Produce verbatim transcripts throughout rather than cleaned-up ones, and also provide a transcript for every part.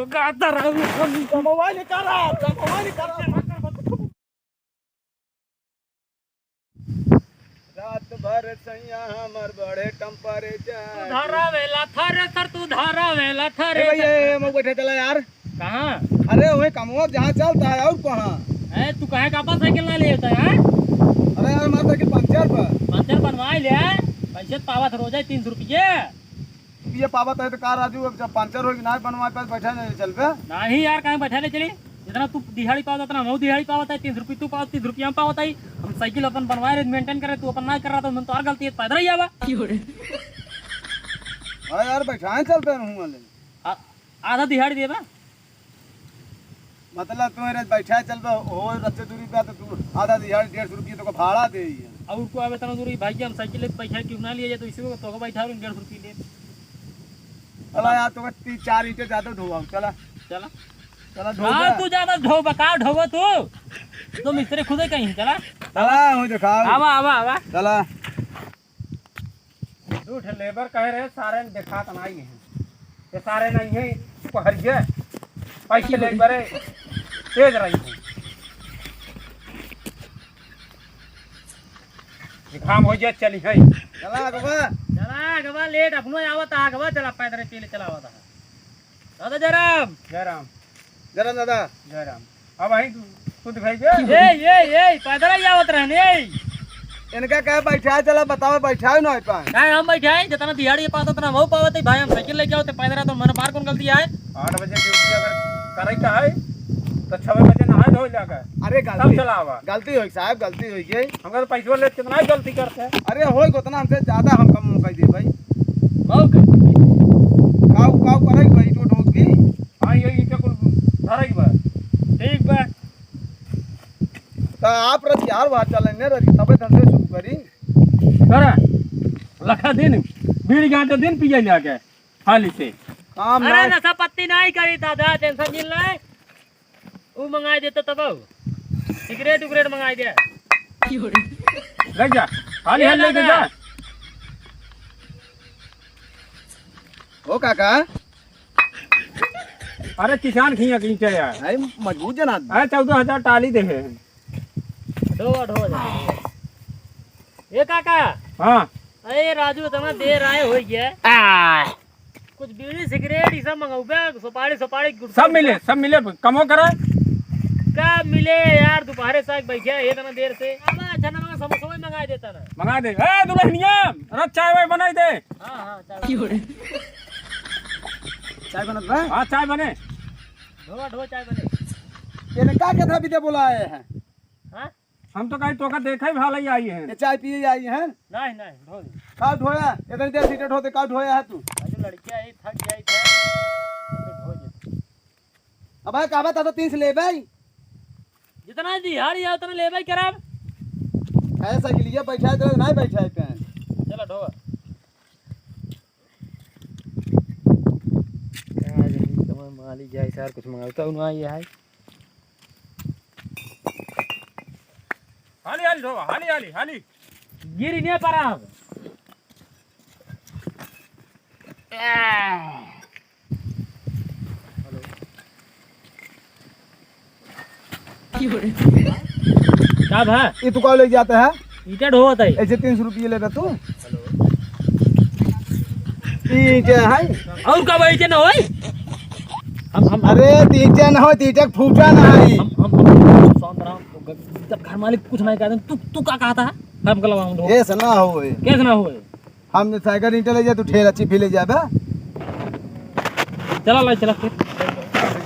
गाता रहू, हम कमवा निकाला, कमवा निकाला। रात भर सैया हमर बढ़े temperature। तू धारा वेला थ्रेसर, तू धारा वेला ए भैया, थ्रेसर। ए, मऊ बैठे चला यार। कहाँ? अरे वही कमवा जहाँ चलता है और कहाँ? ए, तू काहे का अपन साइकिल ना ले आता है? अरे यार, हमार साइकिल पंचर बा। पंचर बनवाए ले, पैसे पावत रोज है तीन सौ रुपये। ये पावत है तो का राजू, अब जब पंचर होगी ना बनवाए पास बैठा नहीं चल पे। नहीं यार, कहीं बैठा नहीं चली। जितना तू दिहाड़ी पावत, उतना हम दिहाड़ी पावत है, तीन सौ रुपये तू पावत, तीन सौ रुपये हम पावत है। हम साइकिल अपन बनवाए रहे, maintain करे, तू अपन ना कर रहा था, मन तो और गलती है, पैदल ही आवा। अरे यार, बैठाए चलते रहूँ वाले। आ-, आधा दिहाड़ी देबा? मतलब, तू मेरे बैठा चलबा, हो रस्ते दूरी पे, तो तू आधा दिहाड़ी डेढ़ सौ रुपये तो भाड़ा दे ही है। और को आवे तना दूरी, भाई, हम साइकिल लेके बैठा क्यों ना लिए जाए, तो इसी को तो बैठा और डेढ़ सौ रुपये ले। चला यार, तो ती-, चार ईंटे ज्यादा ढोवाओ, चला। चला। चला, हाँ, ढोवा। तू ज्यादा ढोवा, का ढोवा तू? तो मिस्त्री खुदे कहीं, चला। चला, हूँ दिखाओ। आवा, आवा, आवा। चला। दू ठे लेबर कहे रहे, सारे ने देखात नाई है। ये सारे नहीं है, पहरिया। पैसे लेबर तेज रही है। ये काम हो जाए, चली है। चला अगवा। चला अगवा, लेट अपनो आवत अगवा, चला पैदल चले चला आवत। दादा जयराम। जयराम। जयराम दादा। जयराम। अब वहीं तू खुद भाई जे। ए, ए, ए, पैदल ही आवत रहने, ए। इनका कहे बैठा चला, बताओ बैठा ही ना पाए। काहे हम बैठा है, जितना दिहाड़ी पावत उतना हम पावत है, भाई हम साइकिल लेके आवत है, पैदल तो मन बार कौन गलती है? आठ बजे ड्यूटी अगर करे का है, तो छह बजे नहाए धोए जाकर। अरे तब गलती, चला आवा। गलती होई साहब, गलती होई गई। हमका तो पैसवा लेत कितना ही गलती करते हैं। अरे होई उतना हमसे ज्यादा हम कम मौका दे भाई। काऊ कर। काऊ, काऊ करे भाई, टोट हो भी। हाँ, ये ईंटे कुल धरई बा। ठीक बा। तो आप रचियार बात चलेंगे, रचि तबे धंधे शुरू करी। करा। लखा दिन, बीड़ी गांजा दिन पिए जाके, खाली से। काम अरे ना। नशा पत्ती नहीं करी दादा, tension जिन ले। ऊ मंगाई देता तब। सिगरेट उगरेट मंगाई दे। ले जा, हाली ए हाली लेके दादा। जा। ओ काका। अरे किसान खिया की यार। भाई मजबूत जना। अरे चौदह हजार टाली दे है। ढो, ढो जा। ए काका। हाँ। अरे राजू, इतना देर आए हो गया। आ। कुछ बीड़ी सिगरेट ये सब मंगौबे, सुपारी, सुपारी, गुटखा, सब मिले, गुटखा। सब मिले, कमो करे। का मिले यार, दोपहरे से बैठे हैं इतना देर से। अब अच्छा ना मंगा, समोसा भी मंगा देता ना। मंगा दे। ए दुल्हनिया, अरे चाय वाय बनाई दे। हाँ, हाँ, चाय। चाय बनत बा? हाँ, चाय बने। ढोआ, ढोआ चाय बने। इनका के था भी दे बुलाए हैं। हाँ? हम तो कहीं तोका देखे भाला ही आई हैं। ये चाय पिए आई हैं? नहीं, नहीं, ढो दे। का ढोया? इधर इधर सीटे ढो दे, का ढोया है तू? अरे लड़कियां आई, थक गई था। अरे ढो दे। अब भाई कहबे तो तीन से लेबे। जितना दिहाड़ी है उतना लेबे करब। ऐसा के लिए बैठा है तो नहीं बैठा है पे। चलो ढो। का जानी कमर मालिक जाए सार कुछ मंगाता हूँ ना ये है। हाली, हाली ढोवा, हाली, हाली, हाली। गिरी ने पारा हम। का भा? ये तू का ले जाता है? ईटा ढोवत है। ऐसे तीन सौ रुपये लेता तू? ईटे है। और का भाई, ईटे ना होई? हम, हम, अरे, तीटे ना हो, तीटे फूटा ना है। हम, हम, हम, शांत रहो। जब घर मालिक कुछ नहीं कहते, तू, तू का कहता है? हम गलवा हम ढो। ऐसे ना होए। कैसे ना होए? हम साइकिल ईंटे ले जाए, तू ठेला चिप्पी ले जाबे। चला ला, चला फिर।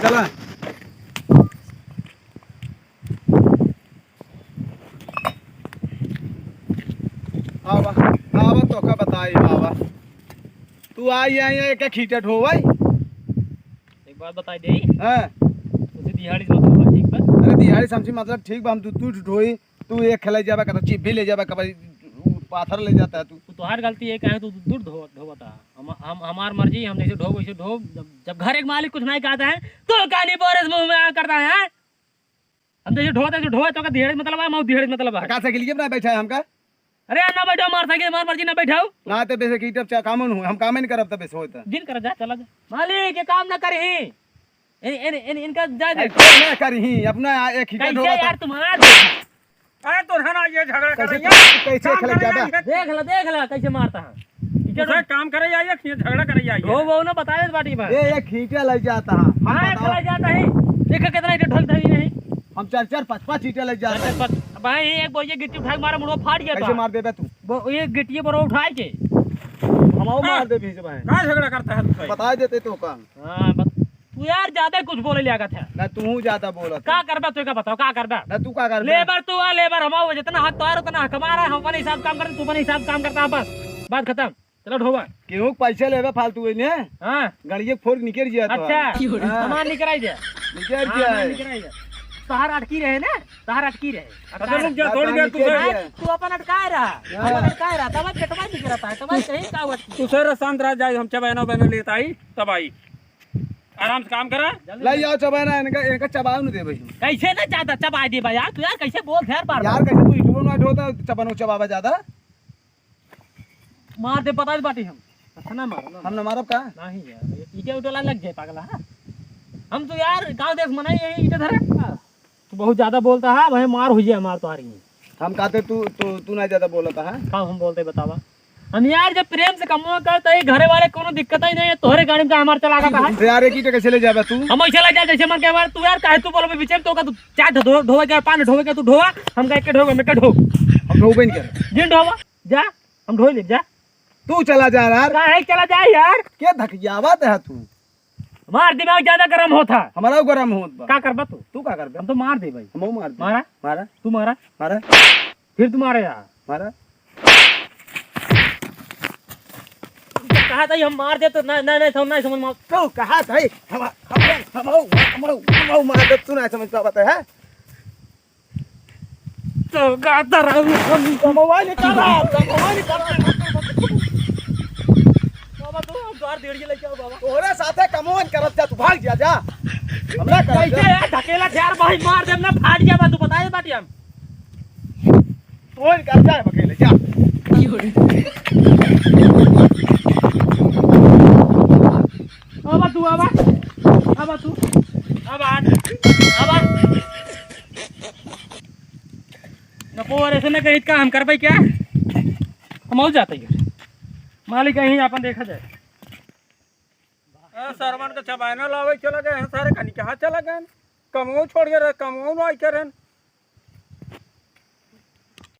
चला। आवा, आवा, तोका बताई, आवा। तू आई, आई, आई, के खींचत हो भाई? एक बात बताई दे। हाँ। उसे दिहाड़ी से मतलब ठीक बा? अरे, दिहाड़ी समझी मतलब ठीक बा, हम दू, दू ढोई, तू एक खेलाई जाबा, कभी चिप्पी ले जाबा, कभी पाथर ले जाता है तू। तू, तोहार गलती है, काहे तू दूर ढो-, ढोवता? हम, हम, हमार मर्जी, हम जैसे ढोब वैसे ढोब। जब, जब घर एक मालिक कुछ नहीं कहता है, तो कानी बोरस मुंह में आ करता है, हैं? हम जैसे ढोवता, जैसे ढोवता, तो का दिहाड़ी मतलब है, हम दिहाड़ी मतलब है। का साइकिल ये बना बैठा है हमका? अरे यार, ना बैठाओ, हमार साइकिल, हमार मर्जी, ना बैठाओ। ना तो बेसे की तब चा-, काम न हो, हम काम ही नहीं करब तब बेसे होता। जिन कर जा, चला जा। मालिक, ये काम ना करही। इन, इन, इन, इनका जा दे। अरे, कोई ना करही, अपना एक ही कैसे ठोका था। यार, तुम्हारा दे। अरे, तो है ना, ये झगड़ा कर कैसे, रही है। कैसे काम खेला करे जाता? नहीं है। देख ला, देख ला, कैसे मारता है। इधर उसे काम करे जाइए, ये झगड़ा करे जाइए। वो, वो ना बताए बाटी बा। ये एक ईंटा ले जाता है। हम हाँ, बताओ। चला जाता है। देखा कितना ईंटा ढोल धरी नहीं। हम चार, चार, पाँच, पाँच ईंटा ले जाता है। अच्छा, पाँच। भाई, एक बोझे गिट्टी उठा के मारा, मुड़वा फाट गया कैसे था। मार देबे तू? वो, ये गिट्टी पर उठा के। हम आओ हाँ। मार देबे इसे भाई। का झगड़ा करता है तू भाई? बता देते तो का। हाँ, बस। तू यार ज्यादा कुछ बोले लागत है। ना, तू ज्यादा बोलत का है। करबा, तू का बताओ, का करबा? ना, तू का करबा? लेबर तू आ, लेबर हम आओ, जितना हक तो आ, उतना हक हमारा है, हम अपने हिसाब काम करते, तू अपने हिसाब काम करता है, बस, बात खत्म। चलो ढोवा। केहू के पैसा लेबे फालतू है ने? हाँ। गड़िए फोड़ निकल जिया तो। अच्छा, हाँ। हमार निकराई दे। निकल हाँ, जिया हमार है। निकराई दे। तहार अटकी रहे ने, तहार अटकी रहे। अच्छा, रुक जा, हाँ, थोड़ी तहार देर तू निकल रह। जिया है। तू अपन अटकाए रहा, हाँ। अपन अटकाए रहा, तब पेटवा निकलता है, तब कहीं का हुआ? तू सर शांत रह जाए, हम चबैना बैना लेता आई, तब आई। आराम से काम करा। ले आओ चबैना, इनका, इनका चबाओ न दे भाई। कैसे ना ज्यादा चबा दे भाई यार, तू यार कैसे बोल यार बार बार? यार कैसे तू इटुओ ना ढोता, चबनो चबावा ज्यादा? मार दे, बता दे बाटी हम। अच्छा ना मारो ना। हम ना मारब का? नहीं यार, ये ईटे उटे ला लग जाए पागला, हाँ? हम तो यार गाँव देश मनाई यही ईटे धरे। तू बहुत ज्यादा बोलता है भाई, मार हुई है हमार तो आ रही है। हम कहते तू, तू, तू ना ज्यादा बोलता है। का हम बोलते बतावा? हम यार जब प्रेम से कमवा करते ही घरे वाले कोनो दिक्कत ही नहीं है, तोहरे गाड़ी में का हमार चला जाता है। तो यार एक ईटे कैसे ले जाबे तू? हम ऐसे ले जा जैसे मन के हमार, तू यार काहे तू बोलबे बीच में, तो का तू चाय धो, धोवे के, पानी ढोवे के, तू ढोवा, हम कह के ढोवे, हम के ढो। हम ढोबे नहीं करे। जिन ढोवा, जा, हम ढोई ले, जा। तू चला जा यार। काहे चला जा यार? के धकियावा दे तू? हमार दिमाग ज्यादा गरम होता। हमारा गरम होत बा। का करबा तू? तू का करबे? हम तो मार दे भाई। हमहू मार दे। मारा? मारा। तू मारा। मारा। फिर तू मारा यार। मारा। कहा था हम मार दे तो ना, ना, ना, समझ, ना समझ मार। तू कहा था हम, हम, हम, हम, हम, हम मार दे, तू ना समझ पावत है। तो गाता रहू हम। कमवा निकाला, कमवा निकाला। बाबा, तू हम द्वार देड़िए लेके आओ, बाबा। तोहरे साथे कमवन करत जा, तू भाग जा, जा। हमरा करत कैसे जा। है? ढकेला ढेर भाई मार देब ना, फाट जाबा, तू बताए बाटी हम। तोहन का जा, बकेले, जा। आवा तू, आवा। आवा तू। आवा। आवा। न पोर ऐसे न कहित का हम करबै क्या? हम हो जाते हैं। मालिक यहीं अपन देखा जाए। ए, सरवन के चबायना लावे चला गए हैं सारे, कनी कहाँ चला गए हैं? कमवो छोड़ के रहे, कमवो ना आई करें।